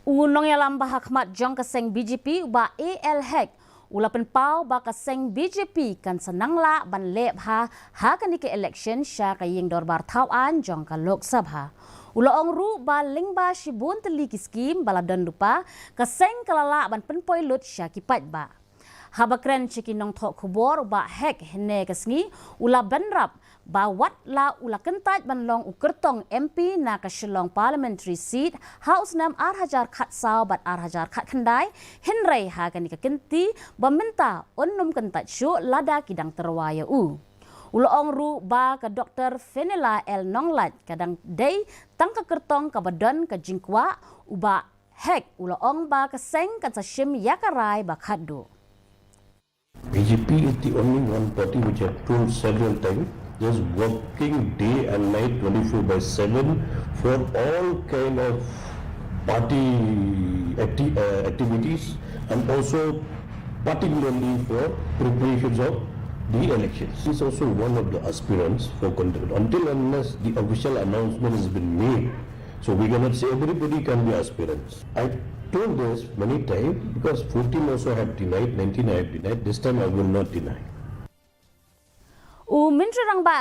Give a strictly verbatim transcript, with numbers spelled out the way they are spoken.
U nongïalam ba ha khmat jong ka seng B J P, u Bah A L Hek, u la pynpaw ba ka seng B J P kan sa nang lah ban leh bha ha kane ka election sha ka ïing dorbar thaw aiñ jong ka Lok Sabha. U la ong ruh ba lyngba shibun tylli ki skim ba la don lypa, ka seng ka la lah ban pynpoi lut sha ki paidbah. Haba kren sha ki nongthoh khubor, u Bah Hek hynne ka sngi u la bynrap ba wat la u la kyntait ban long u kyrtong M P na ka Shillong Parliamentary Seat ha u snem ar hajar khatsaw bad ar hajar khatkhyndai, hynrei ha kane ka kynti ba mynta un ym kyntait shuh lada ki dang tyrwa ïa u. U la ong ruh ba ka Doktor Fenella L Nonglait ka dang dei tang ka kyrtong kaba don ka jingkwah. U Bah Hek u la ong ba ka seng kan sa shim ïa ka rai ba khatduh. B J P is the only one party which I have told several times, just working day and night, twenty-four by seven, for all kind of party acti- uh, activities, and also particularly for preparations of the elections. He is also one of the aspirants for contest. Until unless the official announcement has been made, so we cannot say everybody can be aspirants. I told this many times because fourteen also have denied, nineteen have denied. This time I will not deny. U Myntri Rangbah